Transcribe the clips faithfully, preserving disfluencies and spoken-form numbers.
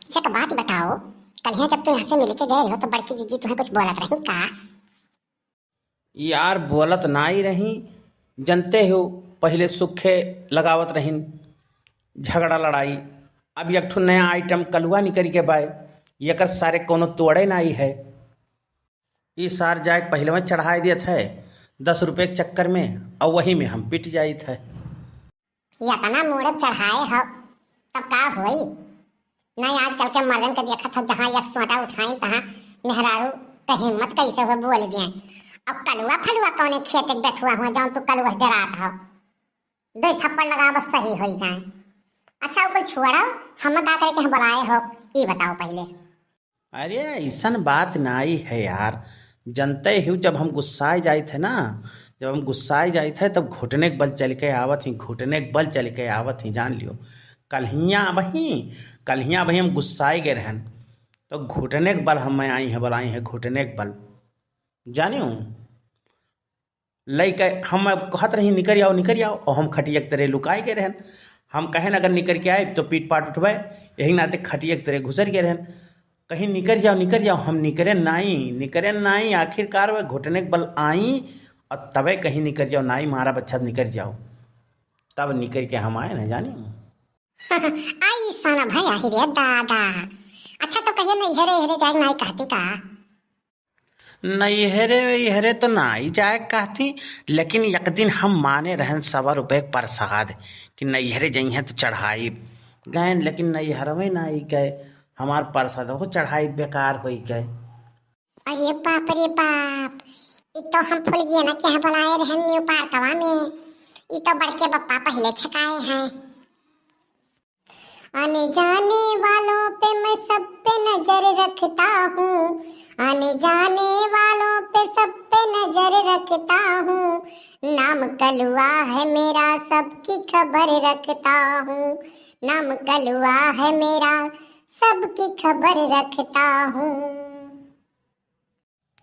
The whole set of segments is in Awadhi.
अच्छा, एक बात बताओ, कल यहाँ जब तू यहाँ से मिल के गए रहो, तो बड़की जिज्जी तुम्हें कुछ बोलत रही का? यार, बोलत नाई रही, जनते हो, पहिले सुखे लगावत रहिन, झगड़ा लड़ाई। अब एक ठो नया item कलुआ निकल के बाय, एकर सारे कोनो तोड़े नाई है। ई सार जाए के पहिले में चढ़ाए देत है दस रुपये के चक्कर में, और वही में हम पिट जाइत है। इतना मूड़े चढ़ाए हो, तब का होई? नहीं, आजकल के मर्दन के देखत हो, जहाँ एक सोटा उठाइन, तहाँ मेहरारू के हिम्मत कैसे हो बोल दिए। अब कलुआ फलुआ कौने खेत के बेथुआ हुआ, जौन तू कलुआ डरात हो? दो थप्पड़ लगा, बस सही हो जाए। अच्छा, वो कुल छोड़ो, हम का करे के हम बुलाए हो, ई बताओ पहिले। अरे, ऐसन बात नाई है यार, जनते हो, जब हम गुस्साए जाइत है ना, जब हम गुस्साए जाइत है, तब घुटने के बल चल के आवत ही, घुटने के बल चल के आवत ही, जान लियो। कलहिया अबही, कलहिया अबही हम गुस्साए गए रहन, तो घुटने के बल हम आई है, बुलाई है, घुटने के बल, जानियो। लइके हम कहत रही, "निकर जाओ, निकर जाओ," और हम खटिया के तरे लुकाए गए रहन। हम कहेन, "अगर निकर के आए तो पीट पाट उठबे," यही नाते खटिया के तरे घुसर गए रहन। कहीं, "निकर जाओ, निकर जाओ," हम निकरे नाई, निकरे नाई। आखिरकार वह घुटने के बल आई और तबे कहीं, "निकर जाओ, नाई मारा बच्चा, निकर जाओ।" तब निकर के हम आए ना, जानी। आई साला भाई, आही रे दादा। अच्छा, तो कहिए नैहरे, हेरे जाए नाई कहती का? नैहरे वैहरे तो नाई जाए कहती, लेकिन एक दिन हम माने रहन सवा रुपये के प्रसाद कि नैहरे जइहें तो चढ़ाई। गए, लेकिन नैहर में नाई गए, हमार प्रसाद को चढ़ाई बेकार होई गए। अरे बाप रे बाप, ई तो हम फुलगिया ना क्या बुलाए रहन न्यू पार्कवा में, ई तो बड़के बप्पा पहिले छकाए हैं। अनजाने वालों पे मैं सब पे नजर रखता हूँ, अनजाने वालों पे सब पे नजर रखता हूँ। नाम कलुआ है मेरा, सबकी खबर रखता हूँ, नाम कलुआ है मेरा, सबकी खबर रखता हूँ।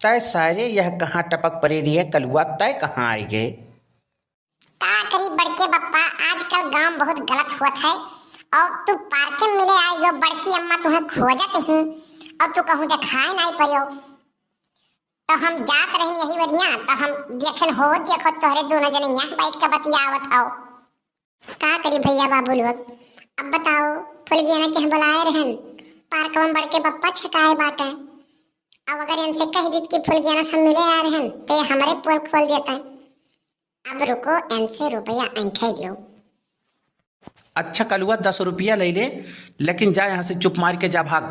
तय सारे, यह कहाँ टपक पड़े रही है कलुआ, तय कहाँ आए गए? का करी बड़के बप्पा, आजकल गांव बहुत गलत होत है। और तू पार्क में मिले आई गो, बड़की अम्मा तुम्हें खोजत ही और तू कहूँ देखाए नाई पड़ो। तो हम जात रहन यही वरिया, तो हम देखन हो, देखो तोहरे दोनों जने यहाँ बैठ के बतियावत हो। का करी भैया बाबू लोग, अब बताओ, फुलगियाना के हम बुलाए रहन, पार्क में बड़के बप्पा छकाए बाटे। अब अगर इनसे कह दीत कि फुलगियाना सब मिले आ रहन, तो ये हमरे पोल खोल देते। अब रुको, इनसे रुपया ऐंठे दियो। अच्छा कलुआ, दस रुपया ले ले, लेकिन जा यहाँ से चुप मार के जा, भाग।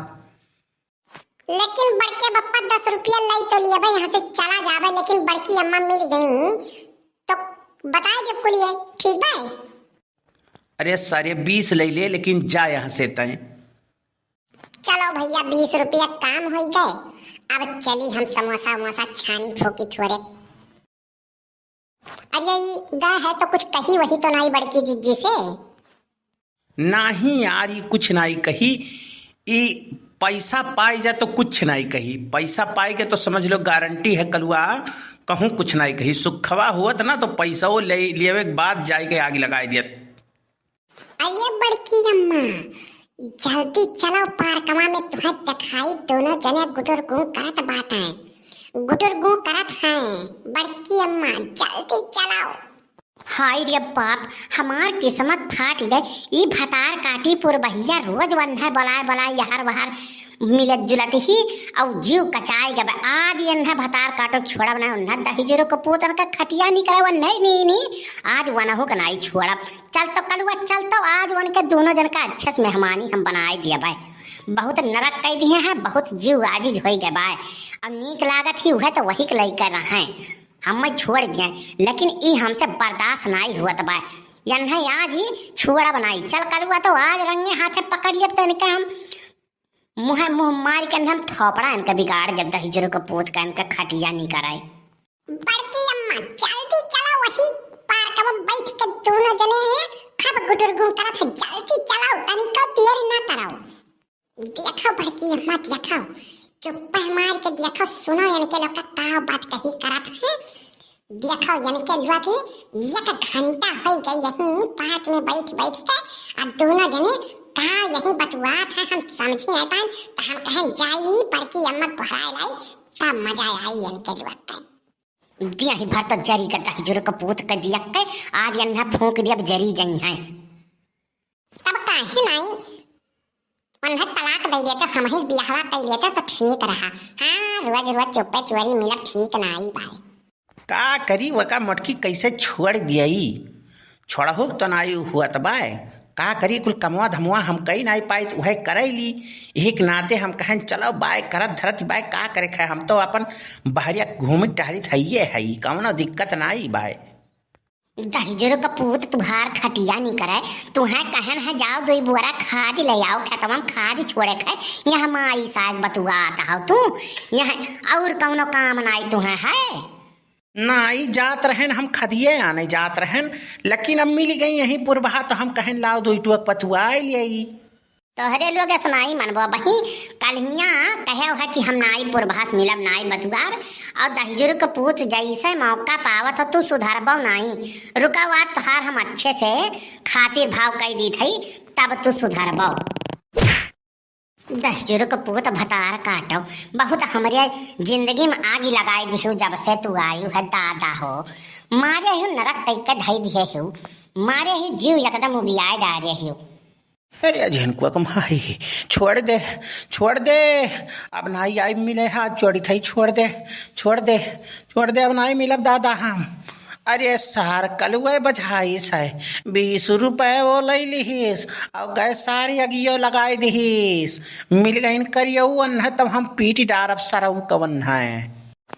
लेकिन बड़के बप्पा, दस रुपया ले तो लिया भाई, यहाँ से चला जावे, लेकिन बड़की अम्मा मिल गई तो बताए दे कुलिए, ठीक बा? अरे सारे, बीस ले ले, लेकिन जा यहाँ से तय। चलो भैया, बीस रुपया काम हो गए, अब चली हम समोसा वमोसा छानी फोकी थोरे। अरे, ई गा है तो कुछ कही वही तो नाई बड़की जिज्जी से? नाही यार, ई कुछ नाई कही। ई पैसा पाई जा तो कुछ नाई कही, पैसा पाई के तो समझ लो गारंटी है कलुआ, कहूँ कुछ नाई कही। सुखवा हुअत ना तो पैसा वो ले लेवे के बाद जाए के आग लगाए दियत। अरे बड़की अम्मा, जल्दी चलो पार्कवा में, तुम्हें दिखाई दोनों जने गुटुर गूं करत बाटे, गुटुर गूं करत हैं। बड़की अम्मा, जल्दी चलो। हाय रे बाप, हमार किस्मत फाट गए। ई भतार काटी पुरबहिया रोज वन्हे बलाए बलाए यहर वहर मिलत जुलत ही, अउ जीव कचाए गए। आज एन्हे भतार काटो छोड़ब ना, उन्हे दहिजरो के पूतन का खटिया निकरे वन्हे नी नी, आज वनहु के नाई छोड़ब। चल तो कलुआ, चल तो आज उनके दोनों जन का अच्छे से मेहमानी हम बनाए दिया बाय। बहुत नरक कह दिए हैं, बहुत जीव आजिज होई गए बाय। अब नीक लागत ही उहे तो वही के लइके रहे, हम छोड़ दिए, लेकिन ई हमसे बर्दाश्त नाई हुआ बाय। यन्हे आज ही छोड़ब नाई। चल कलुआ, तो आज रंगे हाथे पकड़ लेब तो इनके हम मुँहे मुँह मार के हम थोपड़ा इनके बिगाड़ देब, दहिजरो के पूत का इनके खटिया नहीं कराए। बड़की अम्मा, जल्दी चलो, वही पार्क में बैठ के दोनों जने हैं, खूब गुटुर गूं करत है, जल्दी चलो, तनिको देर ना करो। देखो बड़की अम्मा, देखो, चुप्पे मार के देखो, सुनो इनके लोग का का बात कही करत है। देखो इनके लोग के एक घंटा हो गई यहीं पार्क में बैठ बैठ के, आ दोनों जने का यही बतुआत है, हम समझी नहीं पाएन, त हम कहेन जाई बड़की अम्मा गोहराए लाई, तब मजा आई इनके जुआत है। दिया ही भर तो जरी का दहिजुर का पूत का दिया के, आज यन्हा फूंक दिया, अब जरी जइहैं। तब काहे नाई उन्हें तलाक दे देते, हम ही बियाहवा कर लेते तो ठीक रहा। हाँ, रोज रोज चुप्पे चोरी मिलब ठीक नाई बाय। का करी, वका मोटकी कैसे छोड़ दियई? छोड़हु तो नाई हुअत बाय। का करी, कुल कमवा धमवा हम कई नाई पाइत, उहे करैली। यही के नाते हम कहेन चलो बाय, करत धरत बाय, का करे खाए, हम तो अपन बहरिया घूमित टहरित हइये हई, कौनो दिक्कत नाई बाय। दहिजुर का पूत तुहार खटिया नहीं करे, तुहें कहेन है जाओ दुई बोरा खाद ले आओ, खेतवा में खाद छोड़े खाए, यहाँ माई साग बतुआत हौ तू, यहाँ और कौनो काम नाई तुहें है? नाई जात रहेन, हम खदिये आने जात रहेन, लेकिन अब मिल गई यहीं पुरबहा, तो हम कहेन लाओ दुई टुअक पतुआए लियई। तोहरे लोग ऐसा नाई मनबो बही, कल्हिया कहे है कि हम नाई पुरबहा से मिलब नाई बतुआब, और दहिजुर के पूत जैसे मौका पावत हो तू सुधरबो नाई। रुका, आज तोहार हम अच्छे से खातिर भाव कई दीत हई, तब तू सुधरबो। दहिजुर के पूत भतार काटो, बहुत हमरे जिंदगी में आगी लगाई दिहु जब से तू आयु है दादा हो। मारे हु नरक कई के धई दिहे हु, मारे हु जीव एकदम उबियाए डारे हु। अरे झिनकुआ के माई, छोड़ दे, छोड़ दे, अब नाई आई मिले हाथ जोड़ी थई, छोड़ दे, छोड़ दे, छोड़ दे, अब नाई मिलब दादा हम। अरे सार कलुए बझाइस है, बीस रुपए वो लई लिहिस, और गए सारी अगियो लगाई दिहिस। मिल गईन करियऊ अन्ह, तब हम पीट डारब सरऊ कवन है।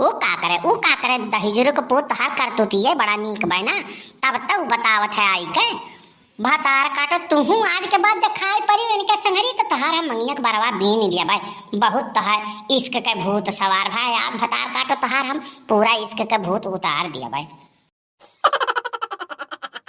ऊ का करे, ऊ का करे, दहिजुर के पूत तोहार करतूतिये बड़ा नीक बाय ना, तब त ऊ बतावत है आई के। भतार काटो, तुहूँ आज के बाद देखाई पड़ी इनके संगरी, तो तोहार हम मंगिया के बरवा बीन दिया बाय। बहुत तोहार इश्क के भूत सवार भाई, आज भतार काटो, तोहार हम पूरा इश्क के भूत उतार दिया बाय।